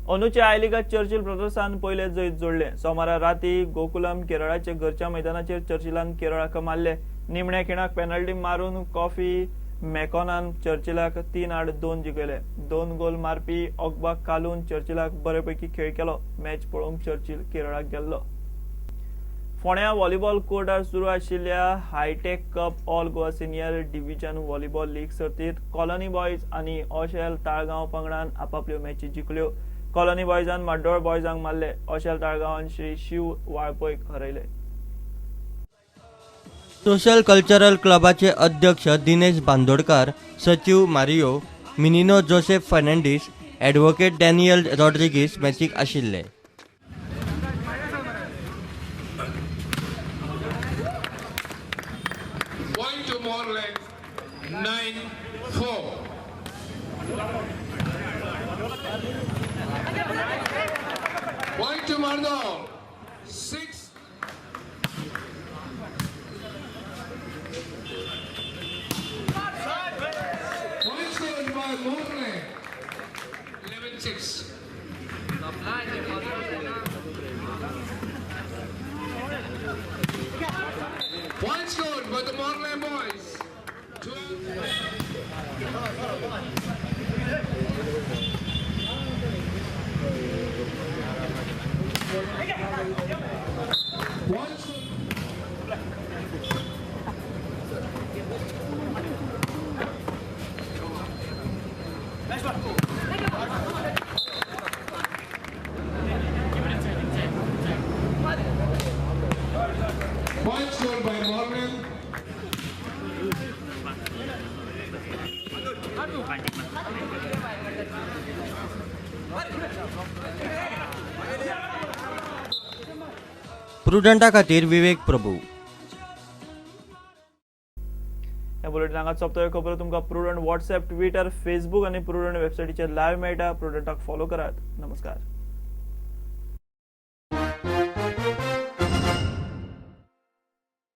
अंदूच्या I लिगात Churchill ब्रदर्सान पयले जैत जोडले. सोमारा राती गोकुलम केरळाच्या घरच्या मैदानाचेर चर्चिलान केरळाक मारले. निमण्या खिणाक पेनल्टी मारून कॉफी मॅकॉनान चर्चिलाक 3-2 जिखयले. 2 गोल मारपी ऑगबाक कालून चर्चिलाक बरेपैकी खेळ केलो. मॅच पळोवंक चर्चिल केरळाक गेल्लो. फोंड्या व्हॉलीबॉल कोर्टार सुरू आशिल्ल्या hitech cup all Goa senior division volleyball league सर्तीत कॉलनी बॉयज आनी ओशेल ताळगांव पंगडान आपापल्यो मॅची जिखल्यो. कॉलनी बॉयजान माड्डोळ बॉयजांक मारले. ओशेल ताळगांवान श्री शिव वाळपयक हरयले. सोशल कल्चरल क्लबाचे अध्यक्ष दिनेश बांदोडकार, सचिव Mario Minino, Joseph Fernandes, advocate Daniel Rodrigues मॅचीक आशिल्ले. Point to Morland, 9-4. Point to Mardol, 6. Point scored by Morland, 11-6. Point scored by the Morland boys. 12. Point scored. Point scored by Morland. प्रुडंटा खातीर विवेक प्रभू. ह्या bulletin हांगाच सोंपता. खबरो तुमकां prudent WhatsApp, Twitter, Facebook आनी prudent वेबसायटीचेर live मेळटा. प्रुडंटाक फॉलो करात. नमस्कार.